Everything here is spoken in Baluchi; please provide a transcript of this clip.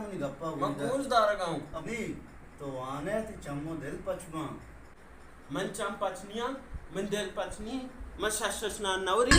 منی گپا من گوش دار۔ گوش دارگا ہوں۔ ابھی تو آنے تی چم و دل پچ باں۔ من چم پچ نیاں، من دل پچ نی، من شش شش نان نوری۔